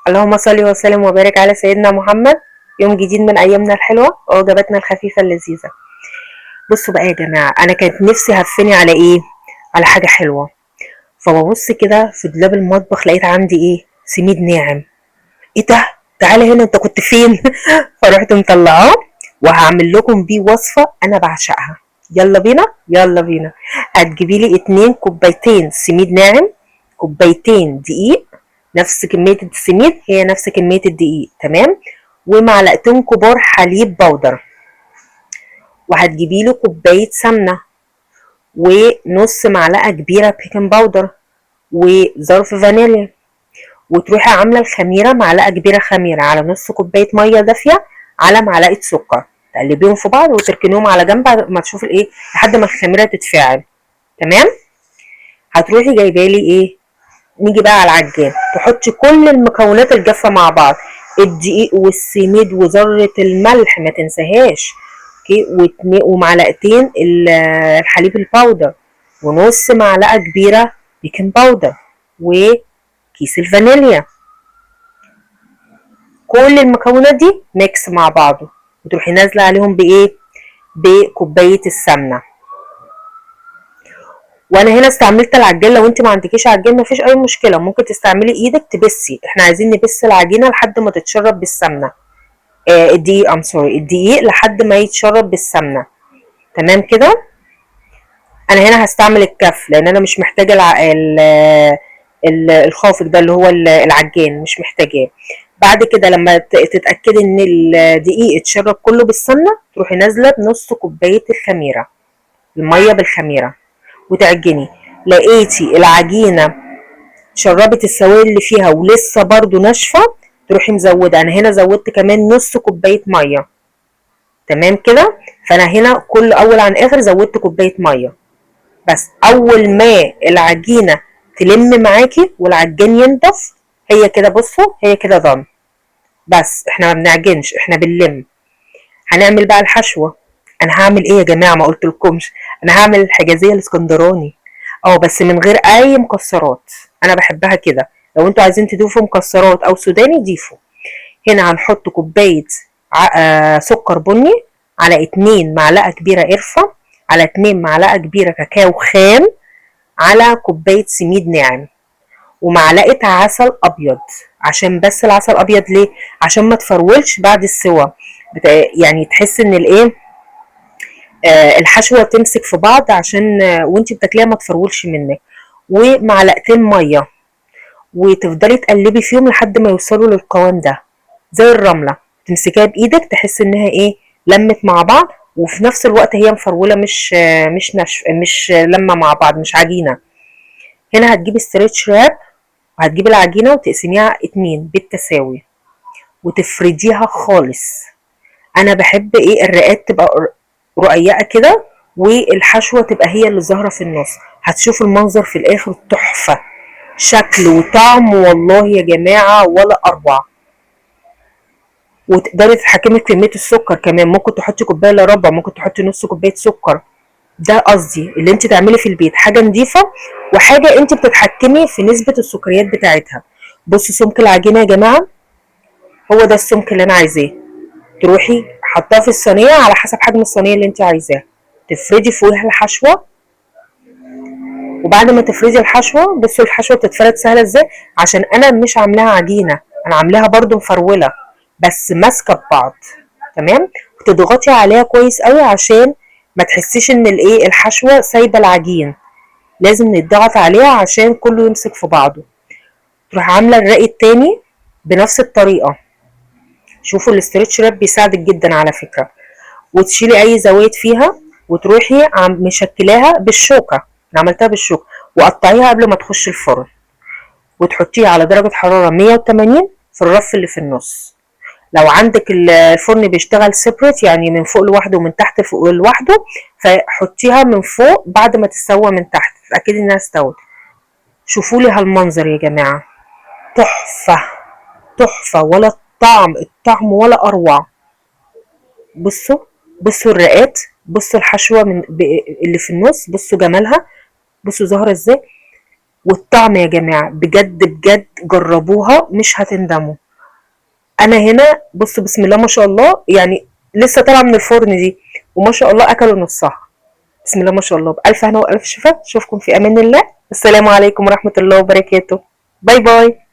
اللهم صل وسلم وبارك على سيدنا محمد. يوم جديد من ايامنا الحلوة ووجباتنا الخفيفة اللذيذة. بصوا بقى يا جماعة، انا كانت نفسي هفني على ايه؟ على حاجة حلوة. فببص كده في دولاب المطبخ لقيت عندي ايه؟ سميد ناعم. ايه ده؟ تعالى هنا، انت كنت فين؟ فرحت مطلعاه وهعمل لكم بيه وصفه انا بعشقها. يلا بينا يلا بينا. هتجيبي لي 2 كوبايتين سميد ناعم، كوبايتين دقيق، نفس كمية السميد هي نفس كمية الدقيق، تمام؟ ومعلقتين كبار حليب بودر، وهتجيبي له كوباية سمنه، ونص معلقه كبيرة baking powder، وظرف فانيليا، وتروحي عامله الخميره معلقه كبيرة خميره على نص كوباية مية دافيه على معلقه سكر، تقلبيهم في بعض وتركنيهم على جنب ما تشوفي الايه لحد ما الخميره تتفاعل، تمام؟ هتروحي جايبه لي ايه؟ نيجي بقى على العجان، تحطي كل المكونات الجافه مع بعض، الدقيق والسميد وذره الملح ما تنساهاش، okay، ومعلقتين الحليب ال powder، ونص معلقه كبيرة baking powder، وكيس الفانيليا. كل المكونات دي mix مع بعضه، وتروحي نازله عليهم بايه؟ بكوبايه السمنة. وانا هنا استعملت العجان، لو انت ما عندكيش عجان مفيش اي مشكلة، ممكن تستعملي ايدك تبسي. احنا عايزين نبس العجينة لحد ما تتشرب بالسمنه، الدقيق، I'm sorry، الدقيق لحد ما يتشرب بالسمنه، تمام كده؟ انا هنا هستعمل الكف لان انا مش محتاجه الخافق ده اللي هو العجان، مش محتاجاه. بعد كده لما تتاكدي ان الدقيق اتشرب كله بالسمنه، تروحي نازله بنص كوباية الخميره، المية بالخميره، وتعجني. لقيتي العجينة شربت السوائل اللي فيها ولسه برضو ناشفة، تروحي مزوده. انا هنا زودت كمان نص كوباية ميه، تمام كده؟ فانا هنا كل اول عن اخر زودت كوباية مية بس. اول ما العجينة تلم معاكي والعجان ينضف، هي كده، بصوا هي كده done. بس احنا ما بنعجنش، احنا بنلم. هنعمل بقى الحشوه. انا هعمل ايه يا جماعة؟ ما قلتلكمش. انا هعمل الحجازية الاسكندراني، بس من غير اي مكسرات، انا بحبها كده. لو انتوا عايزين تضيفوا مكسرات او سوداني ضيفوا. هنا هنحط كوباية سكر بني على 2 معلقه كبيرة قرفه، على 2 معلقه كبيرة كاكاو خام، على كوباية سميد ناعم، ومعلقة عسل ابيض. عشان بس العسل الابيض ليه؟ عشان ما تفرولش بعد السوا، يعني تحس ان الايه، الحشوه تمسك في بعض، عشان وانت بتاكليها ما تفرولش منك. ومعلقتين مية، وتفضلي تقلبي فيهم لحد ما يوصلوا للقوام ده زي الرملة، تمسكيها بايدك تحس انها ايه، لمت مع بعض، وفي نفس الوقت هي مفروله، مش نشف، مش لمه مع بعض، مش عجينه. هنا هتجيبي stretch wrap، وهتجيبي العجينة وتقسميها 2 بالتساوي وتفرديها خالص. انا بحب ايه؟ الرقات تبقى رقيقه كده، والحشوه تبقى هي اللي ظاهره في النص. هتشوفوا المنظر في الاخر تحفة، شكل وطعم، والله يا جماعة ولا اروع. وتقدري تتحكمي في كمية السكر كمان، ممكن تحطي كوباية الا ربع، ممكن تحطي نص كوباية سكر. ده قصدي اللي انت تعملي في البيت حاجة نظيفة، وحاجه انت بتتحكمي في نسبه السكريات بتاعتها. بصوا سمك العجينة يا جماعة، هو ده السمك اللي انا عايزاه. تروحي حطاه في الصينية على حسب حجم الصينية اللي انت عايزاها، تفردي فوقها الحشوه. وبعد ما تفردي الحشوه، بصوا الحشوه بتتفرد سهلة ازاي، عشان انا مش عاملاها عجينه، انا عاملاها برضو مفروله بس ماسكه ببعض، تمام؟ وتضغطي عليها كويس قوي عشان ما تحسيش ان الايه الحشوه سايبه العجين، لازم نضغط عليها عشان كله يمسك في بعضه. تروح عامله الرق التاني بنفس الطريقة. شوفوا ال stretch wrap بيساعدك جدا على فكرة. وتشيلي اي زوايد فيها، وتروحي عم مشكلاها بالشوكة. انا عملتها بالشوكة. وقطعيها قبل ما تخش الفرن، وتحطيها على درجه حرارة 180 في الرف اللي في النص. لو عندك الفرن بيشتغل separate، يعني من فوق لوحده ومن تحت فوق لوحده، فحطيها من فوق بعد ما تستوى من تحت، تتاكدي انها استوت. شوفوا لي هالمنظر يا جماعة، تحفة تحفة، ولا الطعم، الطعم ولا اروع. بصوا الرقات، بصوا الحشوه من اللي في النص، بصوا جمالها، بصوا ظاهره ازاي. والطعم يا جماعة بجد بجد جربوها مش هتندموا. انا هنا بصوا بسم الله ما شاء الله، يعني لسه طالعه من الفرن دي وما شاء الله اكلوا نصها. بسم الله ما شاء الله، بألف هنا وألف شفا. اشوفكم في امان الله. السلام عليكم ورحمة الله وبركاته. bye bye.